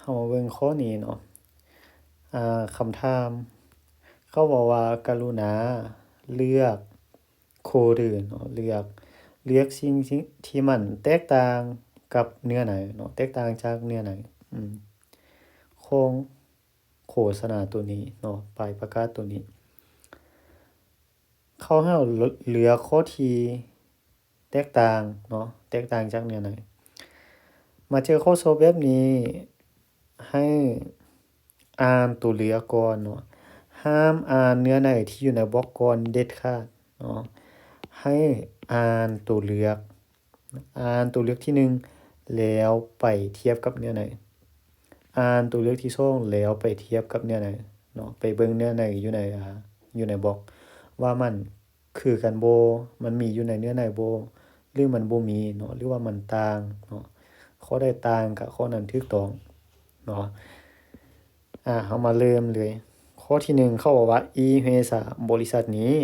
ເຮົາມາເບິ່ງຂໍ້ນີ້ເນາະ ອາ ຄຳຖາມ ເຂົາເວົ້າວ່າ ກະລຸນາເລືອກ ໂຄເນາະ ເລືອກ ເລືອກສິ່ງທີ່ ທີ່ມັນແຕກຕ່າງກັບເນື້ອໃນເນາະ ແຕກຕ່າງຈາກເນື້ອໃນ ອືມ ຂອງໂຄສະນາໂຕນີ້ເນາະ ປ້າຍປະກາດໂຕນີ້ ເຂົາໃຫ້ເຮົາເລືອກຂໍ້ທີ່ແຕກຕ່າງເນາະ ແຕກຕ່າງຈາກເນື້ອໃນ. ມາເຈີຂໍ້ສອບແບບນີ້ ໃຫ້ອ່ານຕົວເລືອກກ່ອນເນາະ ຫ້າມອ່ານເນື້ອໃນທີ່ຢູ່ໃນບລັອກກ່ອນເດັດຂາດເນາະ ໃຫ້ອ່ານຕົວເລືອກ ອ່ານຕົວເລືອກທີໜຶ່ງ ແລ້ວໄປທຽບກັບເນື້ອໃນ ອ່ານຕົວເລືອກທີສອງ ແລ້ວໄປທຽບກັບເນື້ອໃນເນາະ ໄປເບິ່ງເນື້ອໃນຢູ່ໃນ ອາ ຢູ່ໃນບລັອກ ວ່າມັນຄືກັນບໍ່ ມັນມີຢູ່ໃນເນື້ອໃນບໍ່ ຫຼືມັນບໍ່ມີເນາະ ຫຼືວ່າມັນຕ່າງເນາະ ຂໍ້ໃດຕ່າງກະຂໍ້ນັ້ນຖືກຕ້ອງເນາະ. ອາ ເຮົາມາເລີ່ມເລີຍ ຂໍ້ທີໜຶ່ງ ເຂົາເວົ້າວ່າ 이 회사 ບໍລິສັດນີ້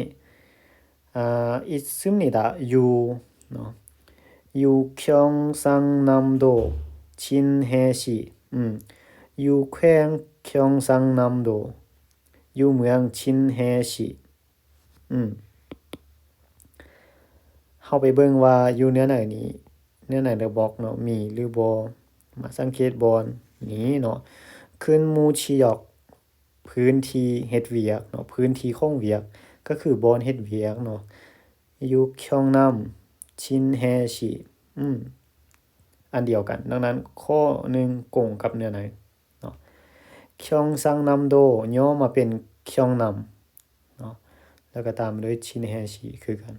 ອາ 있습니다. 요ເນາະ 요 경상남도 진해시 ອືມ 요แขวງ 경상남도 ຢູ່ເມືອງ 진해시 ອືມ ເຮົາໄປເບິ່ງວ່າຢູ່ເນື້ອໃນນີ້ ເນື້ອໃນໃນບລັອກເນາະ ມີຫຼືບໍ່ ມາສັງເກດບ່ອນນີ້ເນາະ 근무지역 ພື້ນທີ່ເຮັດວຽກເນາະ ພື້ນທີ່ຂອງວຽກ ກໍຄືບ່ອນເຮັດວຽກເນາະ 요 경남 진해시 ອືມ ອັນດຽວກັນ ດັ່ງນັ້ນ ຂໍ້ໜຶ່ງກົງກັບເນື້ອໃນເນາະ 경상남도 ຫຍໍ້ມາເປັນ 경남 ເນາະ ແລ້ວກໍຕາມດ້ວຍ 진해시 ຄືກັນ.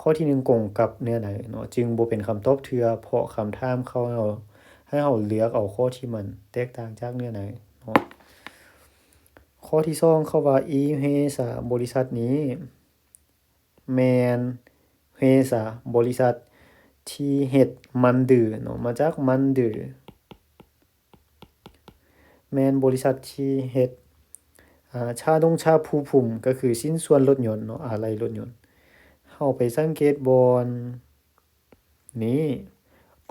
ຂໍ້ທີໜຶ່ງກົງກັບເນື້ອໃນເນາະ ຈຶ່ງບໍ່ເປັນຄຳຕອບເທື່ອ ເພາະຄຳຖາມເຂົາໃຫ້ເຮົາເລືອກເອົາຂໍ້ທີ່ມັນແຕກຕ່າງຈາກເນື້ອໃນເນາະ. ຂໍ້ທີສອງ ເຂົາວ່າ 이 회사 ບໍລິສັດນີ້ ແມ່ນ 회사 ບໍລິສັດທີ່ເຮັດ 만들 ເນາະ ມາຈາກ 만들 ແມ່ນບໍລິສັດທີ່ເຮັດ ອາ 자동차 부품 ກໍຄືຊິ້ນສ່ວນລົດຍົນເນາະ ອາໄຫຼ່ລົດຍົນ. ເຮົາໄປສັງເກດບ່ອນນີ້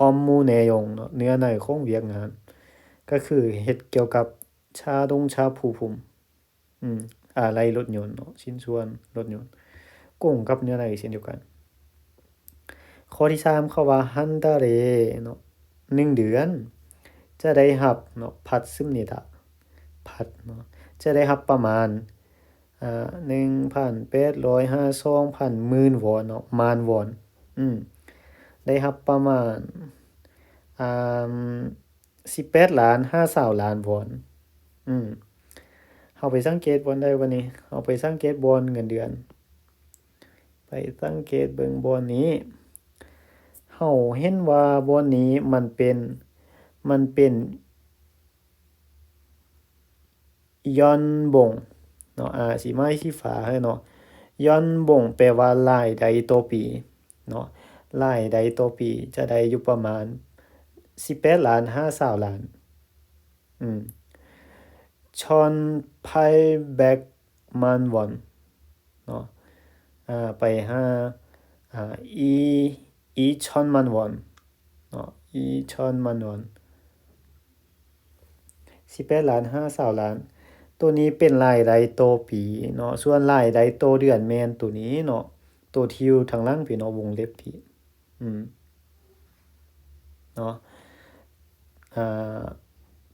업무 내용 ເນາະ ເນື້ອໃນຂອງວຽກງານ ກໍຄືເຮັດກ່ຽວກັບ 자동차 부품 ອືມ ອາໄຫຼ່ລົດຍົນເນາະ ຊິ້ນສ່ວນລົດຍົນ ກົງກັບເນື້ອໃນເຊັ່ນດຽວກັນ. ຂໍ້ທີສາມ ເຂົາວ່າ 한 달에 ເນາະ ໜຶ່ງເດືອນ ຈະໄດ້ຮັບເນາະ 받습니다 ພັດເນາະ ຈະໄດ້ຮັບປະມານ ອາ ໜຶ່ງພັນແປດຮ້ອຍ ຫາ ສອງພັນ ໝື່ນວອນເນາະ ມານວອນ ອືມ ໄດ້ຮັບປະມານ ອາ ສິບແປດລ້ານ ຫາ ຊາວລ້ານວອນ ອືມ ເຮົາໄປສັງເກດບ່ອນໃດບັດນີ້ ເຮົາໄປສັງເກດບ່ອນເງິນເດືອນ ໄປສັງເກດເບິ່ງບ່ອນນີ້ ເຮົາເຫັນວ່າບ່ອນນີ້ມັນເປັນ ມັນເປັນ 연봉 ເນາະ ອາ ສີໄມ້ສີຟ້າໃຫ້ເນາະ 연봉 ແປວ່າລາຍໄດ້ຕໍ່ປີເນາະ ລາຍໄດ້ຕໍ່ປີຈະໄດ້ຢູ່ປະມານສິບແປດລ້ານ ຫາ ຊາວລ້ານ ອືມ 천팔백만 원 ເນາະ ອາ ໄປຫາ ອາ 이 이천만 원 ເນາະ 이천만 원 ສິບແປດລ້ານ ຫາ ຊາວລ້ານ ໂຕນີ້ເປັນລາຍໄດ້ຕໍ່ປີເນາະ ສ່ວນລາຍໄດ້ຕໍ່ເດືອນແມ່ນໂຕນີ້ເນາະ ໂຕທີ່ຢູ່ທາງຫຼັງພີ້ເນາະ ວົງເລັບພີ້ ອືມ ເນາະ ອາ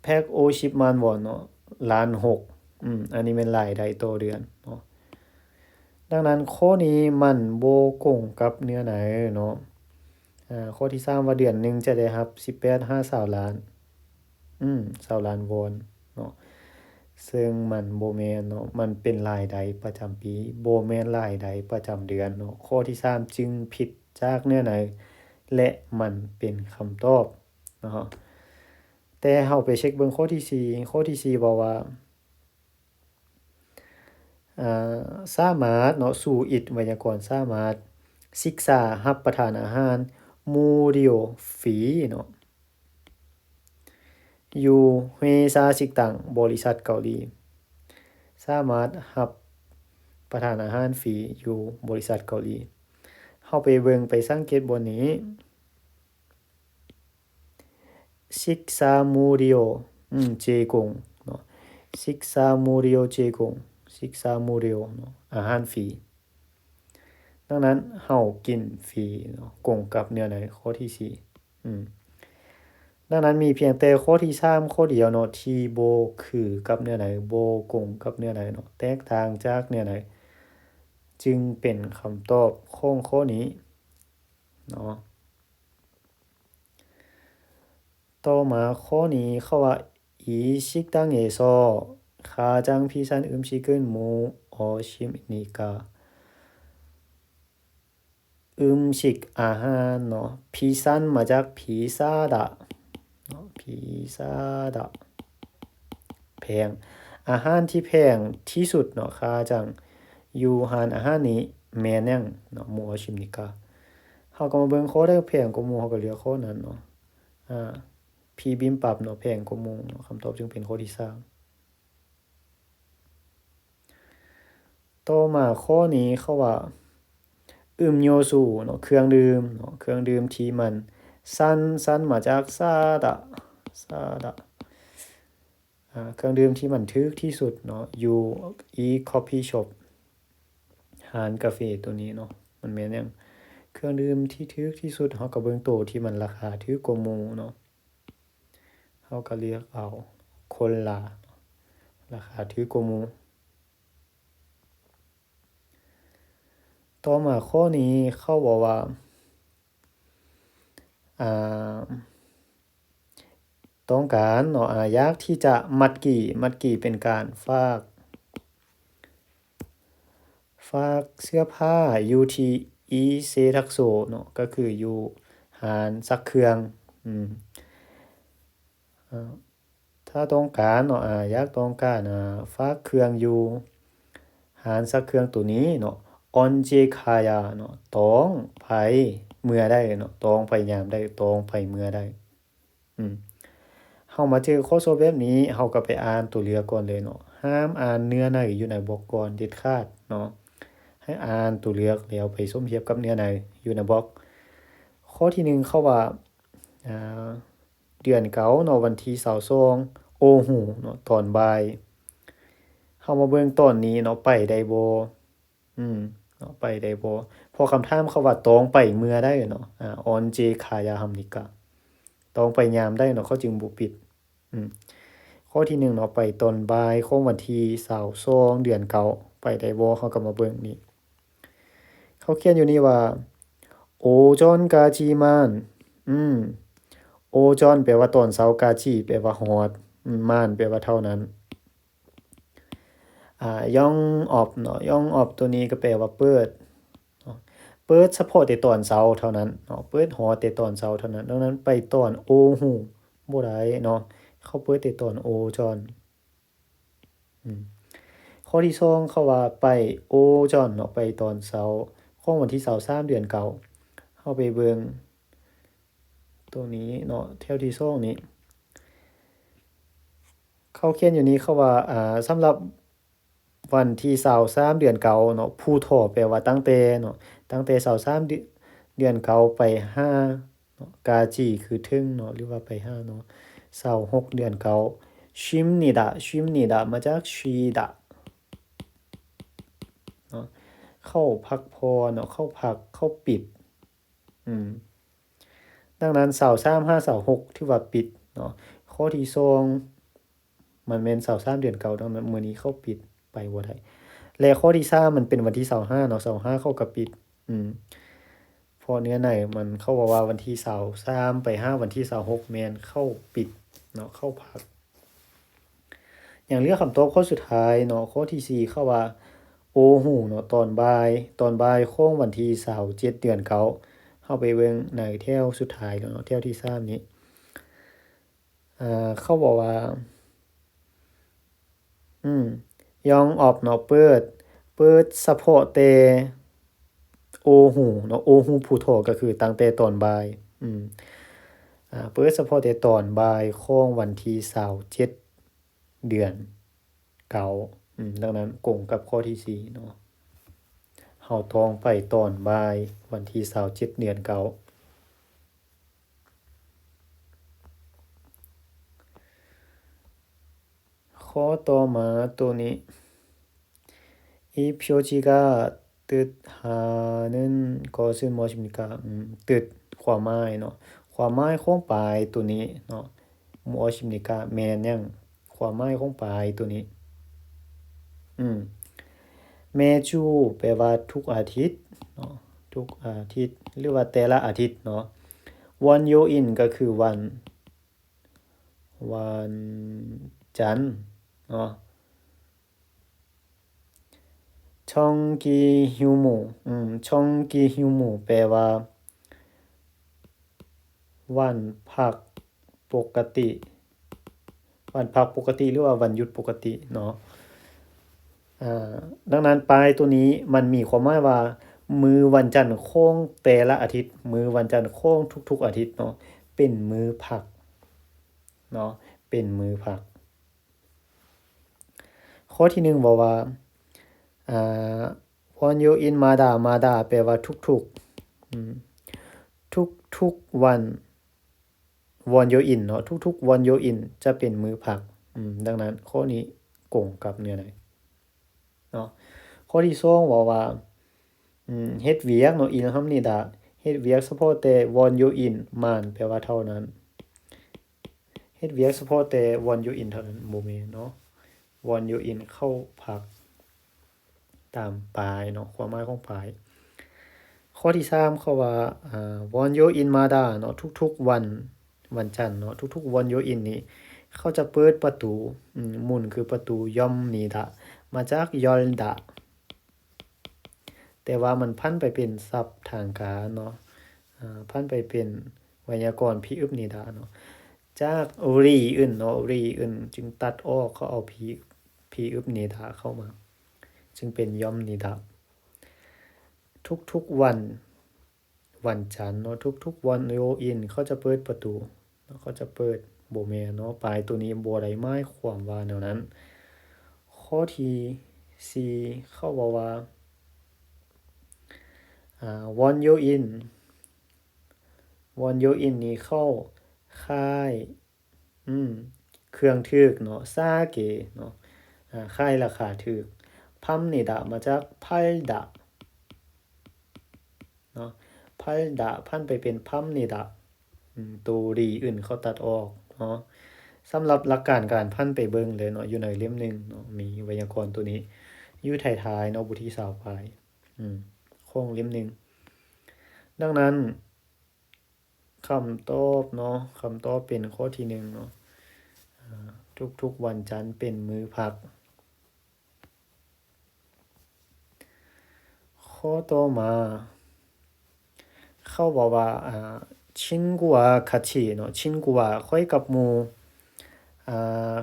ແພັກໂອຊິບມານວອນເນາະ ລ້ານຫົກ ອືມ ອັນນີ້ແມ່ນລາຍໄດ້ຕໍ່ເດືອນເນາະ. ດັ່ງນັ້ນ ຂໍ້ນີ້ມັນບໍ່ກົງກັບເນື້ອໃນເນາະ. ອາ ຂໍ້ທີສາມວ່າເດືອນໜຶ່ງຈະໄດ້ຮັບສິບແປດຫາຊາວລ້ານ ອືມ ຊາວລ້ານວອນເນາະ ເຊິ່ງມັນບໍ່ແມ່ນເນາະ ມັນເປັນລາຍໄດ້ປະຈຳປີ ບໍ່ແມ່ນລາຍໄດ້ປະຈຳເດືອນເນາະ. ຂໍ້ທີສາມຈຶ່ງຜິດຈາກເນື້ອໃນ ແລະ ມັນເປັນຄຳຕອບເນາະ. ແຕ່ເຮົາໄປເຊັກເບິ່ງຂໍ້ທີສີ່ ຂໍ້ທີສີ່ເວົ້າວ່າ ອາ ສາມາດເນາະ ສາມາດ ໄວຍາກອນ ສາມາດ ສິກສາ ຮັບປະທານອາຫານ 무료 ຟຣີເນາະ 요 회사 식당 ບໍລິສັດເກົາຫຼີ ສາມາດຮັບປະທານອາຫານຟຣີຢູ່ບໍລິສັດເກົາຫຼີ. ເຮົາໄປເບິ່ງ ໄປສັງເກດບ່ອນນີ້ 시간 식사 무료 ອືມ 제공ເນາະ 식사 무료 제공 식사 무료ເນາະ ອາຫານຟຣີ. ດັ່ງນັ້ນເຮົາກິນຟຣີເນາະ ກົງກັບເນື້ອໃນຂໍ້ທີສີ່. ອືມ ດັ່ງນັ້ນມີພຽງແຕ່ຂໍ້ທີສາມຂໍ້ດຽວເນາະ ທີ່ບໍ່ຄືກັບເນື້ອໃນ ບໍ່ກົງກັບເນື້ອໃນເນາະ ແຕກຕ່າງຈາກເນື້ອໃນ ຈຶ່ງເປັນຄຳຕອບຂອງຂໍ້ນີ້ເນາະ. ຕໍ່ມາຂໍ້ນີ້ເຂົາວ່າ 이 식당에서 가장 비싼 음식은 무엇입니까? 음식 ອາຫານເນາະ 비싼 ມາຈາກ 비싸다ເນາະ 비싸다 ແພງ ອາຫານທີ່ແພງທີ່ສຸດເນາະ 가장 ຢູ່ຮ້ານອາຫານນີ້ແມ່ນຫຍັງເນາະ 무엇입니까? ເຮົາກໍມາເບິ່ງຂໍ້ໃດແພງກວ່າໝູ່ ເຮົາກໍເລືອກຂໍ້ນັ້ນເນາະ. ອາ 비빔밥ເນາະ ແພງກວ່າໝູ່ເນາະ ຄຳຕອບຈຶ່ງເປັນຂໍ້ທີສາມ. ຕໍ່ມາຂໍ້ນີ້ເຂົາວ່າ 음료수ເນາະ ເຄື່ອງດື່ມເນາະ ເຄື່ອງດື່ມທີ່ມັນ 싼 싼 ມາຈາກ 싸다 싸다 ອາ ເຄື່ອງດື່ມທີ່ມັນຖືກທີ່ສຸດເນາະ ຢູ່ 이 커피숍 ຮ້ານກາເຟໂຕນີ້ເນາະ ມັນແມ່ນຫຍັງ? ເຄື່ອງດື່ມທີ່ຖືກທີ່ສຸດ ເຮົາກໍເບິ່ງໂຕທີ່ມັນລາຄາຖືກກວ່າໝູ່ເນາະ. ເຮົາກໍເລືອກເອົາໂຄລາ ລາຄາຖືກກວ່າໝູ່. ຕໍ່ມາຂໍ້ນີ້ເຂົາເວົ້າວ່າ ອາ ຕ້ອງການເນາະ ອາ ຢາກທີ່ຈະມັດກີ້ ມັດກີ້ເປັນການຝາກ ຝາກເສື້ອຜ້າຢູ່ທີ່ 이 세탁소 ເນາະ ກໍຄືຢູ່ຮ້ານຊັກເຄື່ອງ. ອືມ ອາ ຖ້າຕ້ອງການເນາະ ອາ ຢາກຕ້ອງການ ອາ ຝາກເຄື່ອງຢູ່ຮ້ານຊັກເຄື່ອງໂຕນີ້ເນາະ 언제 가야 ເນາະ ຕ້ອງໄປເມື່ອໃດເນາະ ຕ້ອງໄປຍາມໃດ ຕ້ອງໄປເມື່ອໃດ. ອືມ ເຮົາມາເຈີຂໍ້ສອບແບບນີ້ ເຮົາກໍໄປອ່ານຕົວເລືອກກ່ອນເລີຍເນາະ ຫ້າມອ່ານເນື້ອໃນຢູ່ໃນບລັອກກ່ອນເດັດຂາດເນາະ ໃຫ້ອ່ານຕົວເລືອກແລ້ວໄປສົມທຽບກັບເນື້ອໃນຢູ່ໃນບລັອກ. ຂໍ້ທີໜຶ່ງເຂົາວ່າ ອາ ເດືອນເກົ້າເນາະ ວັນທີຊາວສອງ ໂອຫູເນາະ ຕອນບ່າຍ. ເຮົາມາເບິ່ງຕອນນີ້ເນາະ ໄປໄດ້ບໍ່? ອືມ ເນາະ ໄປໄດ້ບໍ່? ເພາະຄຳຖາມເຂົາວ່າຕ້ອງໄປເມື່ອໃດເນາະ ອາ 언제 가야 합니까? ຕ້ອງໄປຍາມໃດເນາະ ເຂົາຈຶ່ງບໍ່ປິດ. ອືມ ຂໍ້ທີໜຶ່ງເນາະ ໄປຕອນບ່າຍຂອງວັນທີຊາວສອງ ເດືອນເກົ້າ ໄປໄດ້ບໍ່? ເຮົາກໍມາເບິ່ງນີ້ ເຂົາຂຽນຢູ່ນີ້ວ່າ 오전까지만 ອືມ 오전 ແປວ່າຕອນເຊົ້າ 까지 ແປວ່າຮອດ ອືມ 만 ແປວ່າເທົ່ານັ້ນ. ອາ 영업 ເນາະ 영업 ໂຕນີ້ກໍແປວ່າເປີດເນາະ ເປີດສະເພາະແຕ່ຕອນເຊົ້າເທົ່ານັ້ນເນາະ ເປີດຮອດແຕ່ຕອນເຊົ້າເທົ່ານັ້ນ. ດັ່ງນັ້ນໄປຕອນໂອຫູບໍ່ໄດ້ເນາະ ເຂົາເປີດແຕ່ຕອນໂອຈອນ. ອືມ ຂໍ້ທີສອງເຂົາວ່າໄປໂອຈອນເນາະ ໄປຕອນເຊົ້າຂອງວັນທີຊາວສາມ ເດືອນເກົ້າ. ເຮົາໄປເບິ່ງໂຕນີ້ເນາະ ແຖວທີສອງນີ້ ເຂົາຂຽນຢູ່ນີ້ເຂົາວ່າ ອາ ສຳລັບວັນທີຊາວສາມ ເດືອນເກົ້າເນາະ 부터 ແປວ່າຕັ້ງແຕ່ເນາະ ຕັ້ງແຕ່ຊາວສາມ ເດືອນເກົ້າໄປຫາເນາະ 까지 ຄືເຖິງເນາະ ຫຼືວ່າໄປຫາເນາະ ຊາວຫົກ ເດືອນເກົ້າ. 쉽니다 쉽니다 ມາຈາກ 쉬다 ເນາະ ເຂົ້າພັກຜ່ອນເນາະ ເຂົ້າພັກ ເຂົ້າປິດ. ອືມ ດັ່ງນັ້ນ ຊາວສາມ ຫາ ຊາວຫົກ ຖືວ່າປິດເນາະ. ຂໍ້ທີສອງ ມັນແມ່ນຊາວສາມ ເດືອນເກົ້າ ດັ່ງນັ້ນມື້ນີ້ເຂົາປິດ ໄປບໍ່ໄດ້. ແລະ ຂໍ້ທີສາມ ມັນເປັນວັນທີຊາວຫ້າເນາະ ຊາວຫ້າ ເຂົາກໍປິດ. ອືມ ເພາະເນື້ອໃນມັນ ເຂົາເວົ້າວ່າວັນທີຊາວສາມ ໄປຫາວັນທີຊາວຫົກ ແມ່ນເຂົາປິດເນາະ ເຂົາພັກ. ຍັງເຫຼືອຄຳຕອບຂໍ້ສຸດທ້າຍເນາະ ຂໍ້ທີສີ່ ເຂົາວ່າ ໂອຫູເນາະ ຕອນບ່າຍ ຕອນບ່າຍຂອງວັນທີຊາວເຈັດ ເດືອນເກົ້າ. ເຮົາໄປເບິ່ງໃນແຖວສຸດທ້າຍແລ້ວເນາະ ແຖວທີສາມນີ້ ເຂົາບອກວ່າ ອືມ 영업ເນາະ ເປີດ ເປີດສະເພາະແຕ່ ໂອຫູເນາະ ໂອຫູ 부터 ກໍຄືຕັ້ງແຕ່ຕອນບ່າຍ. ອືມ ອາ ເປີດສະເພາະແຕ່ຕອນບ່າຍຂອງວັນທີຊາວເຈັດ ເດືອນເກົ້າ. ອືມ ດັ່ງນັ້ນກົງກັບຂໍ້ທີສີ່ເນາະ ເຮົາຕ້ອງໄປຕອນບ່າຍວັນທີຊາວເຈັດ ເດືອນເກົ້າ. ຂໍ້ຕໍ່ມາໂຕນີ້ 이 표지가 뜻하는 것은 무엇입니까? ອືມ 뜻 ຄວາມໝາຍເນາະ ຄວາມໝາຍຂອງປາຍໂຕນີ້ເນາະ 무엇입니까? ແມ່ນຫຍັງ? ຄວາມໝາຍຂອງປາຍໂຕນີ້ ອືມ 매주 ແປວ່າທຸກອາທິດເນາະ ທຸກອາທິດ ຫຼືວ່າແຕ່ລະອາທິດເນາະ 원요일 ກໍຄືວັນ ວັນຈັນເນາະ 정기휴무 ອືມ 정기휴무 ແປວ່າວັນພັກປົກກະຕິ ວັນພັກປົກກະຕິ ຫຼືວ່າວັນຢຸດປົກກະຕິເນາະ ອາ ດັ່ງນັ້ນ ປາຍໂຕນີ້ມັນມີຄວາມໝາຍວ່າ ມື້ວັນຈັນຂອງແຕ່ລະອາທິດ ມື້ວັນຈັນຂອງທຸກໆອາທິດເນາະ ເປັນມື້ພັກເນາະ ເປັນມື້ພັກ. ຂໍ້ທີໜຶ່ງເວົ້າວ່າ ອາ 원요일마다 ມາດາ ແປວ່າທຸກໆ ອືມ ທຸກໆວັນ ວັນໂຍອິນເນາະ ທຸກໆວັນໂຍອິນຈະເປັນມື້ພັກ ອືມ ດັ່ງນັ້ນ ຂໍ້ນີ້ກົງກັບເນື້ອໃນເນາະ. ຂໍ້ທີສອງເວົ້າວ່າ ອືມ ເຮັດວຽກເນາະ 일합니다 ເຮັດວຽກສະເພາະແຕ່ວັນໂຍອິນ ມານ ແປວ່າເທົ່ານັ້ນ ເຮັດວຽກສະເພາະແຕ່ວັນໂຍອິນເທົ່ານັ້ນ ບໍ່ແມ່ນເນາະ ວັນໂຍອິນເຂົ້າພັກຕາມປາຍເນາະ ຄວາມໝາຍຂອງປາຍ. ຂໍ້ທີສາມເຂົາວ່າ ອາ 원요일마다 ເນາະ ທຸກໆວັນ ວັນຈັນເນາະ ທຸກໆວັນໂຍອິນນີ້ ເຂົາຈະເປີດປະຕູ ອືມ 문 ຄືປະຕູ 엽니다 ມາຈາກ 열다 ແຕ່ວ່າມັນຜັນໄປເປັນສັບທາງການເນາະ ອາ ຜັນໄປເປັນໄວຍາກອນ 피읍니다 ເນາະ ຈາກ 리을 ເນາະ 리을 ຈຶ່ງຕັດອອກ ເຂົາເອົາ 피ܐ, 피읍 니다 ເຂົ້າມາ ຈຶ່ງເປັນ 엽니다. ທຸກໆວັນ ວັນຈັນເນາະ ທຸກໆວັນໂຍອິນ ເຂົາຈະເປີດປະຕູເນາະ ເຂົາຈະເປີດ ບໍ່ແມ່ນເນາະ ປາຍໂຕນີ້ບໍ່ໄດ້ໝາຍຄວາມວ່າແນວນັ້ນ. ຂໍ້ທີສີ່ເຂົາເວົ້າວ່າ ອາ 원요일 ວັນໂຍອິນນີ້ເຂົາຂາຍ ອືມ ເຄື່ອງຖືກເນາະ 싸게 ເນາະ ອາ ຂາຍລາຄາຖືກ 팝니다 ມາຈາກ 팔다 ເນາະ 팔다 ຜັນໄປເປັນ 팝니다 ອືມ ໂຕ 리을 ເຂົາຕັດອອກເນາະ. ສຳລັບຫຼັກການການຜັນໄປເບິ່ງເລີຍເນາະ ຢູ່ໃນເຫຼັ້ມໜຶ່ງເນາະ ມີໄວຍາກອນໂຕນີ້ຢູ່ທ້າຍໆເນາະ ບົດທີຊາວປາຍ ອືມ ຂອງເຫຼັ້ມໜຶ່ງ. ດັ່ງນັ້ນ ຄຳຕອບເນາະ ຄຳຕອບເປັນຂໍ້ທີໜຶ່ງເນາະ ອາ ທຸກໆວັນຈັນເປັນມື້ພັກ. ຂໍ້ຕໍ່ມາ ເຂົາເວົ້າວ່າ ອາ 친구와 같이 ເນາະ 친구와 ຂ້ອຍກັບໝູ່ ອາ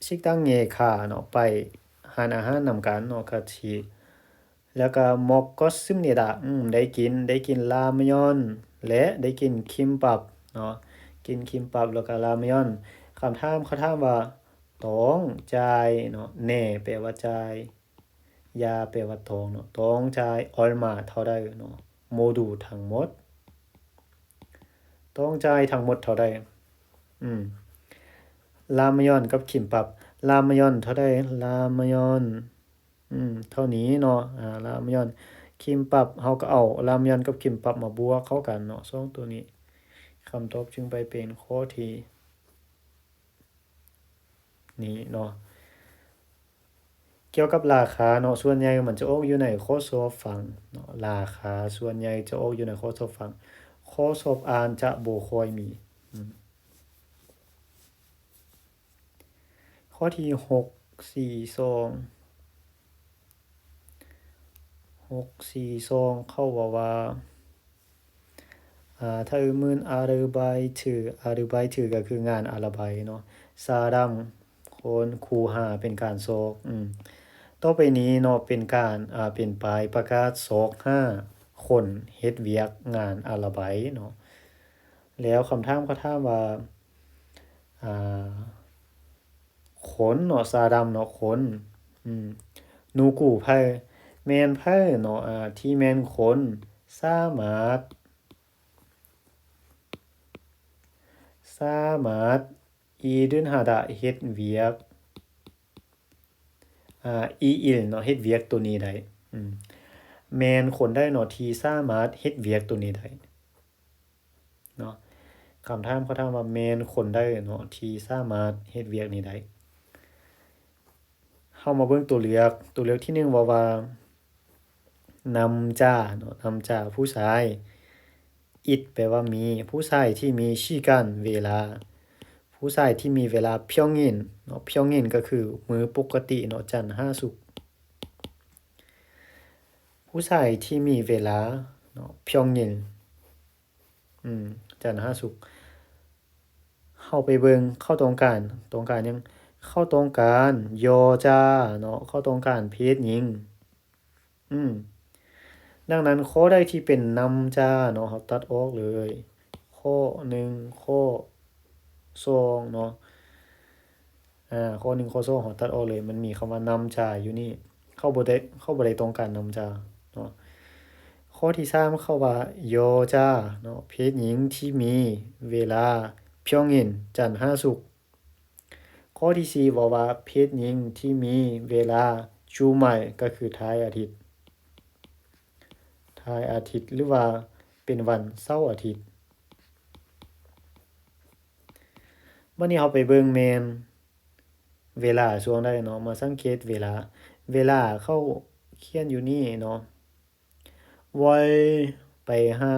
식당에 가 ເນາະ ໄປຮ້ານອາຫານນຳກັນເນາະ 같이 ແລ້ວກໍ 먹었습니다 ອືມ ໄດ້ກິນ ໄດ້ກິນລາມຍອນ ແລະ ໄດ້ກິນຄິມປັບເນາະ ກິນຄິມປັບ ແລ້ວກໍລາມຍອນ. ຄຳຖາມ ເຂົາຖາມວ່າ ຕ້ອງຈ່າຍເນາະ 네 ແປວ່າຈ່າຍ 야 ແປວ່າຕ້ອງເນາະ ຕ້ອງຈ່າຍ 얼마 ເທົ່າໃດເນາະ 모두 ທັງໝົດ ຕ້ອງຈ່າຍທັງໝົດເທົ່າໃດ? ອືມ ລາມຍອນກັບຄິມປັບ ລາມຍອນເທົ່າໃດ? ລາມຍອນ ອືມ ເທົ່ານີ້ເນາະ ອາ ລາມຍອນ ຄິມປັບ ເຮົາກໍເອົາລາມຍອນກັບຄິມປັບມາບວກເຂົ້າກັນເນາະ ສອງໂຕນີ້ ຄຳຕອບຈຶ່ງໄປເປັນຂໍ້ທີ ນີ້ເນາະ ກ່ຽວກັບລາຄາເນາະ ສ່ວນໃຫຍ່ມັນຈະອອກຢູ່ໃນຂໍ້ສອບຝັ່ງເນາະ ລາຄາສ່ວນໃຫຍ່ຈະອອກຢູ່ໃນຂໍ້ສອບຝັ່ງ ຂໍ້ສອບອ່ານຈະບໍ່ຄ່ອຍມີ. ອືມ ຂໍ້ທີຫົກ ສີ່ສອງ ຫົກ ສີ່ສອງ ເຂົາເວົ້າວ່າ ອາ 다음은 아르바이트, 아르바이트 ກໍຄືງານອາລະໄບເນາະ 사람 ຄົນ 구하다 ເປັນການຊອກ ອືມ ຕໍ່ໄປນີ້ເນາະ ເປັນການ ອາ ເປັນປາຍປະກາດຊອກຫາຄົນເຮັດວຽກງານອາລະໄບເນາະ ແລ້ວຄຳຖາມເຂົາຖາມວ່າ ອາ ຄົນເນາະ 사람 ເນາະ ຄົນ ອືມ 누구 ໃຜ ແມ່ນໃຜເນາະ ອາ ທີ່ແມ່ນຄົນ ສາມາດ ສາມາດ 일을 하다 ເຮັດວຽກ ອາ ອີອິນເນາະ ເຮັດວຽກໂຕນີ້ໄດ້. ອືມ ແມ່ນຄົນໃດເນາະທີ່ສາມາດເຮັດວຽກໂຕນີ້ໄດ້ເນາະ. ຄຳຖາມເຂົາຖາມວ່າ ແມ່ນຄົນໃດເນາະທີ່ສາມາດເຮັດວຽກນີ້ໄດ້? ເຮົາມາເບິ່ງຕົວເລືອກ, ຕົວເລືອກທີໜຶ່ງເວົ້າວ່າ ນຳຈາເນາະ, ນຳຈາ ຜູ້ຊາຍ, ອິດ ແປວ່າມີ, ຜູ້ຊາຍທີ່ມີ 시간 ເວລາ, ຜູ້ຊາຍທີ່ມີເວລາ 평일 ເນາະ, 평일 ກໍຄືມື້ປົກກະຕິເນາະ, ຈັນ ຫາ ສຸກ, ຜູ້ຊາຍທີ່ມີເວລາເນາະ, 평일 ອືມ ຈັນຫາສຸກ. ເຮົາໄປເບິ່ງ ເຂົາຕ້ອງການ, ຕ້ອງການຫຍັງ? ເຂົາຕ້ອງການ 여자 ເນາະ, ເຂົາຕ້ອງການເພດຍິງ. ອືມ ດັ່ງນັ້ນ ຂໍ້ໃດທີ່ເປັນນຳຈາເນາະ ເຮົາຕັດອອກເລີຍ. ຂໍ້ໜຶ່ງ ຂໍ້ສອງເນາະ. ອາ ຂໍ້ໜຶ່ງ ຂໍ້ສອງ ເຮົາຕັດອອກເລີຍ, ມັນມີຄຳວ່ານຳຈາຢູ່ນີ້, ເຂົາບໍ່ໄດ້ ເຂົາບໍ່ໄດ້ຕ້ອງການນຳຈາເນາະ. ຂໍ້ທີສາມ ເຂົາວ່າ 여자 ເນາະ, ເພດຍິງທີ່ມີເວລາ 평일 ຈັນຫາສຸກ. ຂໍ້ທີສີ່ ເວົ້າວ່າ ເພດຍິງທີ່ມີເວລາ 주말 ກໍຄືທ້າຍອາທິດ, ທ້າຍອາທິດ ຫຼືວ່າເປັນວັນເສົາອາທິດ. ບັດນີ້ເຮົາໄປເບິ່ງແມ່ນເວລາຊ່ວງໃດເນາະ, ມາສັງເກດເວລາ, ເວລາເຂົາຂຽນຢູ່ນີ້ເນາະ, 월 ໄປຫາ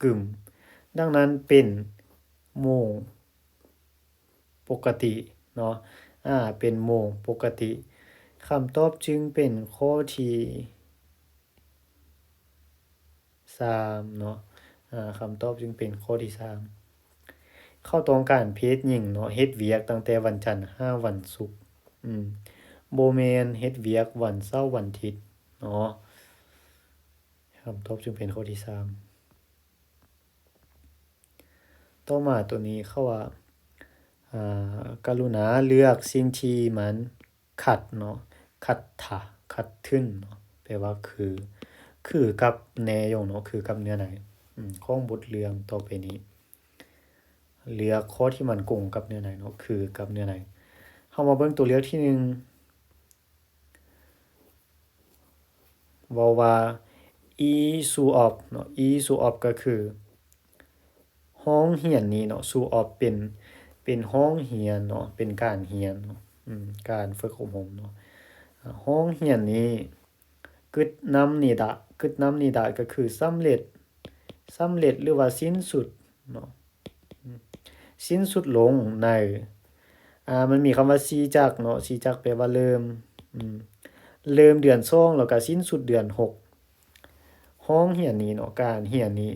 금 ດັ່ງນັ້ນເປັນໂມງປົກກະຕິເນາະ, ອາ ເປັນໂມງປົກກະຕິ. ຄຳຕອບຈຶ່ງເປັນຂໍ້ທີ ສາມເນາະ, ອາ ຄຳຕອບຈຶ່ງເປັນຂໍ້ທີສາມ. ເຂົາຕ້ອງການເພດຍິງເນາະ ເຮັດວຽກຕັ້ງແຕ່ວັນຈັນຫາວັນສຸກ, ອືມ ບໍ່ແມ່ນເຮັດວຽກວັນເສົາວັນທິດເນາະ. ຄຳຕອບຈຶ່ງເປັນຂໍ້ທີສາມ. ຕໍ່ມາໂຕນີ້ເຂົາວ່າ ອາ ກະລຸນາເລືອກສິ່ງທີ່ມັນຂັດເນາະ, 같아, 같은 ເນາະ ແປວ່າຄື, ຄືກັບແນຍົງເນາະ, ຄືກັບເນື້ອໃນ ອືມ ຂອງບົດເລື່ອງຕໍ່ໄປນີ້. ເລືອກຂໍ້ທີ່ມັນກົງກັບເນື້ອໃນເນາະ, ຄືກັບເນື້ອໃນ. ເຮົາມາເບິ່ງຕົວເລືອກທີໜຶ່ງ ເວົ້າວ່າ 이 수업 ເນາະ, 이 수업 ກໍຄື ຫ້ອງຮຽນນີ້ເນາະ, 수업 ເປັນ ເປັນຫ້ອງຮຽນເນາະ, ເປັນການຮຽນເນາະ, ອືມ ການຝຶກອົບຮົມເນາະ. ອາ ຫ້ອງຮຽນນີ້ 끝납니다, 끝납니다 ກໍຄືສຳເລັດ, ສຳເລັດ ຫຼືວ່າສິ້ນສຸດເນາະ, ສິ້ນສຸດລົງໃນ ອາ ມັນມີຄຳວ່າ 시작 ເນາະ, 시작 ແປວ່າເລີ່ມ, ອືມ ເລີ່ມເດືອນສອງ ແລ້ວກະສິ້ນສຸດເດືອນຫົກ. ຫ້ອງຮຽນນີ້ເນາະ, ການຮຽນນີ້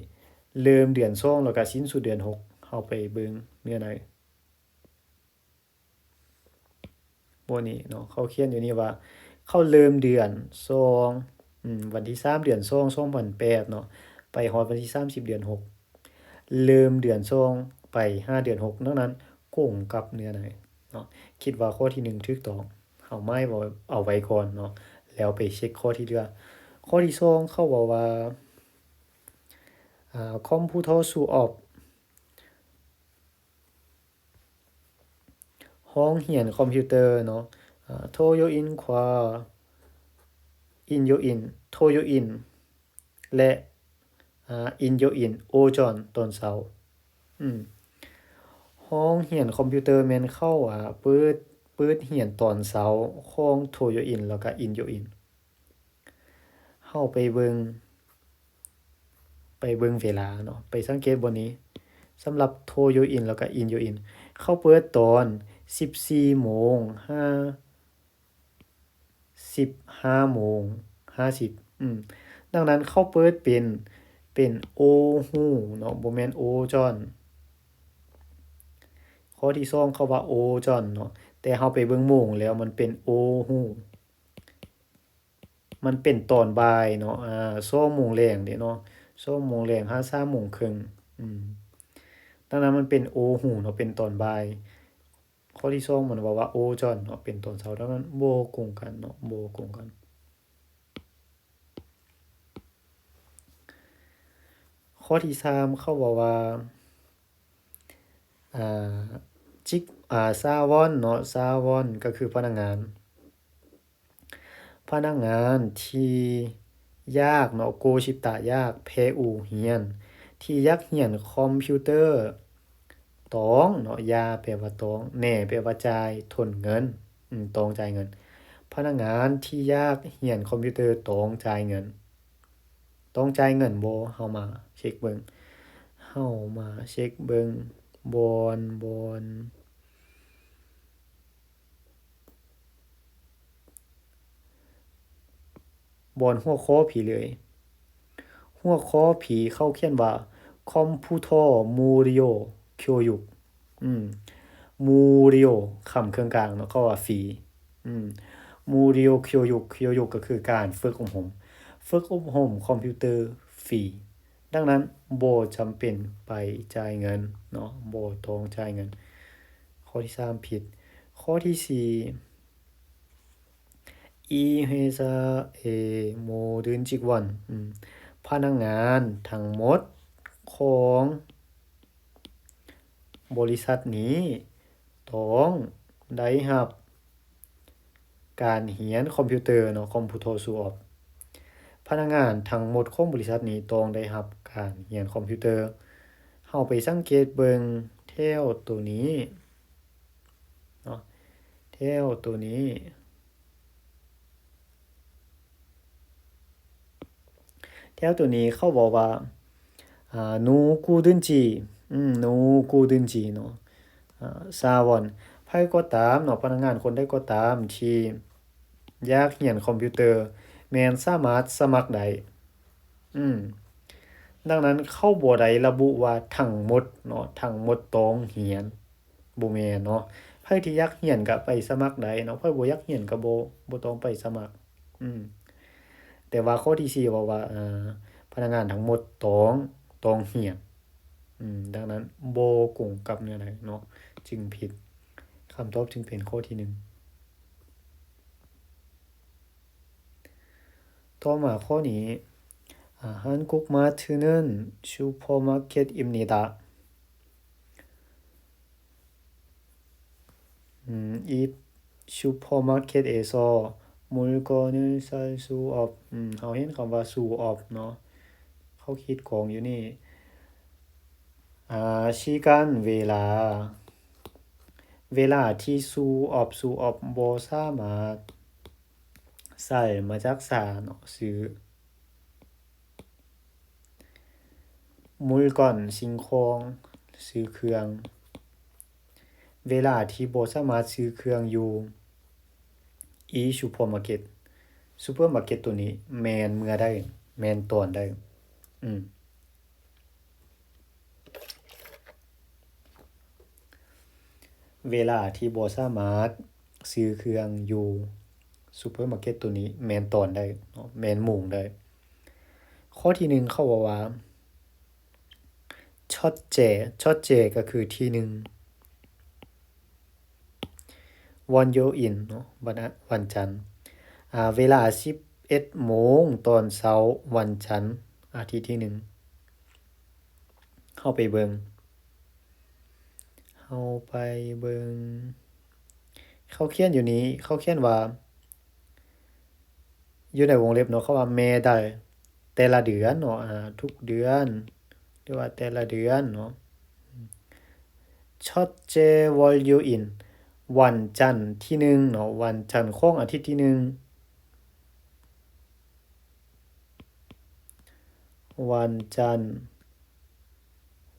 ເລີ່ມເດືອນສອງ ແລ້ວກະສິ້ນສຸດເດືອນຫົກ. ເຮົາໄປເບິ່ງເນື້ອໃນ ໂຕນີ້ເນາະ, ເຂົາຂຽນຢູ່ນີ້ວ່າ ເຂົາເລີ່ມເດືອນສອງ ອືມ ວັນທີສາມ ເດືອນສອງ ສອງພັນແປດເນາະ ໄປຮອດວັນທີສາມສິບ ເດືອນຫົກ. ເລີ່ມເດືອນສອງ ໄປຫາເດືອນຫົກ, ດັ່ງນັ້ນກົງກັບເນື້ອໃນເນາະ. ຄິດວ່າຂໍ້ທີໜຶ່ງຖືກຕ້ອງ, ເຮົາໝາຍເອົາໄວ້ກ່ອນເນາະ, ແລ້ວໄປເຊັກຂໍ້ທີ່ເຫຼືອ. ຂໍ້ທີສອງ ເຂົາເວົ້າວ່າ ອາ 컴퓨터 수업 ຫ້ອງຮຽນຄອມພິວເຕີເນາະ, ອາ 토요일 과 일요일, ໂທໂຍອິນ ແລະ ອາ 일요일 ໂອຈອນ ຕອນເຊົ້າ. ອືມ ຫ້ອງຮຽນຄອມພິວເຕີແມ່ນເຂົາ ອາ ເປີດ ເປີດຮຽນຕອນເຊົ້າຂອງໂທໂຍອິນ ແລ້ວກະອິນໂຍອິນ. ເຮົາໄປເບິ່ງ ໄປເບິ່ງເວລາເນາະ, ໄປສັງເກດບ່ອນນີ້. ສຳລັບໂທໂຍອິນ ແລ້ວກະອິນໂຍອິນ ເຂົາເປີດຕອນສິບສີ່ໂມງ ຫາ ສິບຫ້າໂມງຫ້າສິບ. ອືມ ດັ່ງນັ້ນເຂົາເປີດເປັນ ເປັນໂອຫູເນາະ, ບໍ່ແມ່ນໂອຈອນ. ຂໍ້ທີສອງ ເຂົາວ່າໂອຈອນເນາະ, ແຕ່ເຮົາໄປເບິ່ງໂມງແລ້ວ ມັນເປັນໂອຫູ. ມັນເປັນຕອນບ່າຍເນາະ, ອາ ສອງໂມງແລງເດ້ເນາະ, ສອງໂມງແລງຫາສາມໂມງເຄິ່ງ. ອືມ ດັ່ງນັ້ນມັນເປັນໂອຫູເນາະ, ເປັນຕອນບ່າຍ. ຂໍ້ທີສອງມັນເວົ້າວ່າໂອຈອນເນາະ, ເປັນຕອນເຊົ້າ. ດັ່ງນັ້ນບໍ່ກົງກັນເນາະ, ບໍ່ກົງກັນ. ຂໍ້ທີສາມເຂົາເວົ້າວ່າ ອາ 직원, ອາ 사원ເນາະ, 사원 ກໍຄືພະນັກງານ. ພະນັກງານທີ່ຢາກເນາະ ໂກຊິຕະ ຢາກ ແພອູ ຮຽນ ທີ່ຢາກຮຽນຄອມພິວເຕີ ຕອງເນາະ ຢາແປວ່າຕອງ ແນແປວ່າຈ່າຍ ທົນເງິນ ອືມ ຕອງຈ່າຍເງິນ. ພະນັກງານທີ່ຢາກຮຽນຄອມພິວເຕີຕອງຈ່າຍເງິນ. ຕ້ອງຈ່າຍເງິນບໍ່? ເຮົາມາເຊັກເບິ່ງ ເຮົາມາເຊັກເບິ່ງ ບ່ອນ ບ່ອນ ບ່ອນຫົວຂໍ້ພີເລີຍ. ຫົວຂໍ້ພີເຂົາຂຽນວ່າ ຄອມພຸໂທ 無料 教育 ອືມ 無料 ຄຳເຄື່ອງກາງເນາະ ເຂົາວ່າຟຣີ ອືມ 無料 教育 教育 ກໍຄືການຝຶກອົບຮົມ ຝຶກອົບຮົມຄອມພິວເຕີຟຣີ. ດັ່ງນັ້ນ ບໍ່ຈຳເປັນໄປຈ່າຍເງິນເນາະ ບໍ່ຕ້ອງຈ່າຍເງິນ. ຂໍ້ທີສາມຜິດ. ຂໍ້ທີສີ່ 이회사의 모든 직원 ອືມ ພະນັກງານທັງໝົດຂອງ ບໍລິສັດນີ້ຕ້ອງໄດ້ຮັບການຮຽນຄອມພິວເຕີເນາະ ຄອມພຸໂທ ສອບ. ພະນັກງານທັງໝົດຂອງບໍລິສັດນີ້ຕ້ອງໄດ້ຮັບການຮຽນຄອມພິວເຕີ. ເຮົາໄປສັງເກດເບິ່ງແຖວໂຕນີ້ເນາະ ແຖວໂຕນີ້ ແຖວໂຕນີ້ເຂົາບອກວ່າ ອາ 누구든지 ອືມ 누구든지 ເນາະ ອາ ຊາວອນ ໃຜກໍຕາມເນາະ ພະນັກງານຄົນໃດກໍຕາມທີ່ຢາກຮຽນຄອມພິວເຕີ ແມ່ນສາມາດສະໝັກໄດ້. ອືມ ດັ່ງນັ້ນເຂົາບໍ່ໄດ້ລະບຸວ່າທັງໝົດເນາະ ທັງໝົດຕ້ອງຮຽນ. ບໍ່ແມ່ນເນາະ ໃຜທີ່ຢາກຮຽນກໍໄປສະໝັກໄດ້ເນາະ ໃຜບໍ່ຢາກຮຽນກໍບໍ່ ບໍ່ຕ້ອງໄປສະໝັກ. ອືມ ແຕ່ວ່າຂໍ້ທີສີ່ເວົ້າວ່າ ອາ ພະນັກງານທັງໝົດຕ້ອງ ຕ້ອງຮຽນ. ອືມ ດັ່ງນັ້ນບໍ່ກົງກັບເນື້ອໃນເນາະ ຈຶ່ງຜິດ. ຄຳຕອບຈຶ່ງເປັນຂໍ້ທີໜຶ່ງ. ຕໍ່ມາຂໍ້ນີ້ ອາ 한국마트는 슈퍼마켓입니다. 음, 이 슈퍼마켓에서 물건을 살 수 없, ອືມ ເຮົາເຫັນຄຳວ່າ 수 없 ເນາະ ເຂົາຂີດຂອງຢູ່ນີ້ ອາ 시간, ველາ ເວລາທີ່ 수 없, 수 없 ບໍ່ສາມາດ 살 ມາຈາກ 사 ເນາະ ຊື້ 물건 ສິ່ງຂອງ ຊື້ເຄື່ອງ ເວລາທີ່ບໍ່ສາມາດຊື້ເຄື່ອງຢູ່ 이 슈퍼마켓, 슈퍼마켓 ໂຕນີ້ແມ່ນເມື່ອໃດ ແມ່ນຕອນໃດ. ອືມ ເວລາທີ່ບໍ່ສາມາດຊື້ເຄື່ອງຢູ່ 슈퍼마켓 ໂຕນີ້ແມ່ນຕອນໃດເນາະ ແມ່ນໂມງໃດ. ຂໍ້ທີໜຶ່ງເຂົາເວົ້າວ່າ 첫째, 첫째 ກໍຄືທີໜຶ່ງ 월요일 ເນາະ ວັນ ອາ ວັນຈັນ ອາ ເວລາສິບເອັດໂມງຕອນເຊົ້າວັນຈັນ ອາທິດທີໜຶ່ງ. ເຮົາໄປເບິ່ງ ເຮົາໄປເບິ່ງ ເຂົາຂຽນຢູ່ນີ້ ເຂົາຂຽນວ່າ ຢູ່ໃນວົງເລັບເນາະ ເຂົາວ່າ 매달 ແຕ່ລະເດືອນເນາະ ອາ ທຸກເດືອນ ຫຼືວ່າແຕ່ລະເດືອນເນາະ. 첫째 월요일 ວັນຈັນທີໜຶ່ງເນາະ ວັນຈັນຂອງອາທິດທີໜຶ່ງ ວັນຈັນ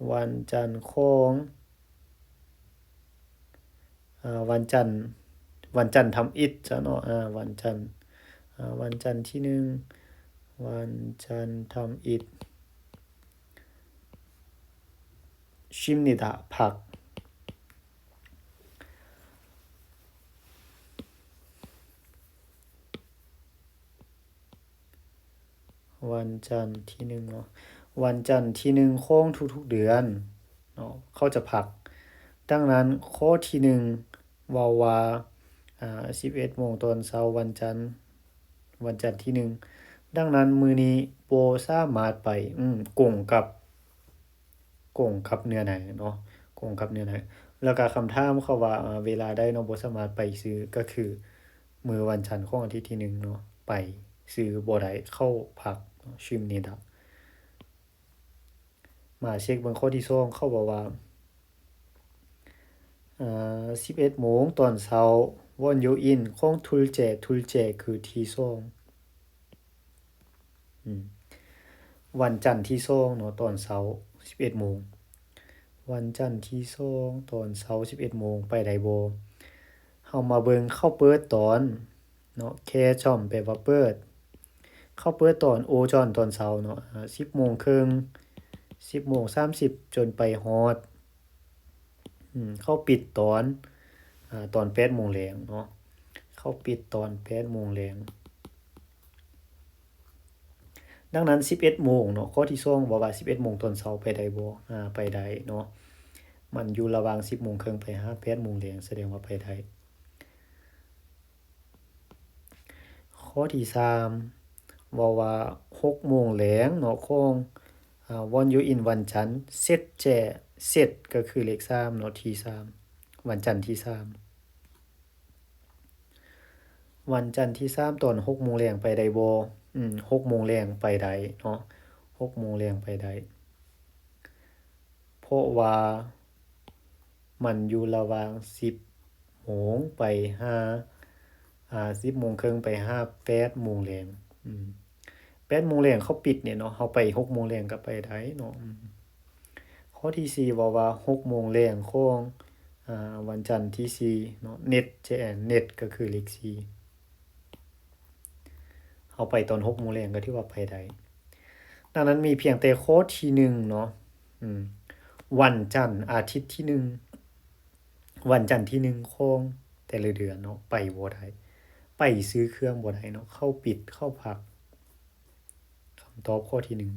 ວັນຈັນຂອງ ອາ ວັນຈັນ ວັນຈັນທຳອິດຊະເນາະ ອາ ວັນຈັນ ອາ ວັນຈັນທີໜຶ່ງ ວັນຈັນທຳອິດ 쉽니다 ພັກ. ວັນຈັນທີໜຶ່ງເນາະ ວັນຈັນທີໜຶ່ງຂອງທຸກໆເດືອນເນາະ ເຂົາຈະພັກ. ດັ່ງນັ້ນ ຂໍ້ທີໜຶ່ງເວົ້າວ່າ ອາ ສິບເອັດໂມງຕອນເຊົ້າວັນຈັນ ວັນຈັນທີໜຶ່ງ. ດັ່ງນັ້ນ ມື້ນີ້ບໍ່ສາມາດໄປ ອືມ ກົງກັບ ກົງກັບເນື້ອໃນເນາະ ກົງກັບເນື້ອໃນ. ແລ້ວກະຄຳຖາມເຂົາວ່າ ເວລາໃດເນາະ ບໍ່ສາມາດໄປຊື້ ກໍຄືມື້ວັນຈັນຂອງອາທິດທີໜຶ່ງເນາະ. ໄປ ຊື້ບໍ່ໄດ້ ເຂົ້າພັກ sk. ມາເຊັກເບິ່ງຂໍ້ທີສອງ ເຂົາບອກວ່າ ເອີ ສິບເອັດໂມງຕອນເຊົ້າ Won Yo In 콩 둘째, 둘째 그 ທີສອງ ອືມ ວັນຈັນທີສອງເນາະ ຕອນເຊົ້າ ສິບເອັດໂມງ ວັນຈັນທີສອງຕອນເຊົ້າ ສິບເອັດໂມງ ໄປໄດ້ບໍ່? ເຮົາມາເບິ່ງ ເຂົາເປີດຕອນເນາະ 개 처음 ແປວ່າເປີດ ເຂົາເປີດຕອນໂອຈອນຕອນເຊົ້າເນາະ ອາ ສິບໂມງເຄິ່ງ ສິບໂມງສາມສິບ ຈົນໄປຮອດ ອືມ ເຂົາປິດຕອນ ອາ ຕອນແປດໂມງແລງເນາະ ເຂົາປິດຕອນແປດໂມງແລງ. ດັ່ງນັ້ນ ສິບເອັດໂມງເນາະ ຂໍ້ທີສອງເວົ້າວ່າ ສິບເອັດໂມງຕອນເຊົ້າໄປໄດ້ບໍ່? ອາ ໄປໄດ້ເນາະ ມັນຢູ່ລະຫວ່າງສິບໂມງເຄິ່ງໄປຫາແປດໂມງແລງ ສະແດງວ່າໄປໄດ້. ຂໍ້ທີສາມ ເວົ້າວ່າ ຫົກໂມງແລງເນາະ ຂອງ ອາ Won Yo In ວັນຈັນ 셋째, 셋 ກໍຄືເລກສາມເນາະ ທີສາມ ວັນຈັນທີສາມ ວັນຈັນທີສາມຕອນຫົກໂມງແລງໄປໄດ້ບໍ່? ອືມ ຫົກໂມງແລງໄປໄດ້ເນາະ ຫົກໂມງແລງໄປໄດ້ ເພາະວ່າມັນຢູ່ລະຫວ່າງສິບໂມງໄປຫາ ອາ ສິບໂມງເຄິ່ງໄປຫາແປດໂມງແລງ ອືມ ແປດໂມງແລງເຂົາປິດນີ້ເນາະ ເຮົາໄປຫົກໂມງແລງກໍໄປໄດ້ເນາະ ອືມ. ຂໍ້ທີສີ່ເວົ້າວ່າ ຫົກໂມງແລງຂອງ ອາ ວັນຈັນທີສີ່ເນາະ 넷째, 넷 ກໍຄືເລກສີ່ ເຮົາໄປຕອນຫົກໂມງແລງກໍຖືວ່າໄປໄດ້. ດັ່ງນັ້ນມີພຽງແຕ່ຂໍ້ທີໜຶ່ງເນາະ ອືມ ວັນຈັນອາທິດທີໜຶ່ງ ວັນຈັນທີໜຶ່ງຂອງແຕ່ລະເດືອນເນາະ ໄປບໍ່ໄດ້ ໄປຊື້ເຄື່ອງບໍ່ໄດ້ເນາະ ເຂົາປິດ ເຂົາພັກ. ຄຳຕອບຂໍ້ທີໜຶ່ງ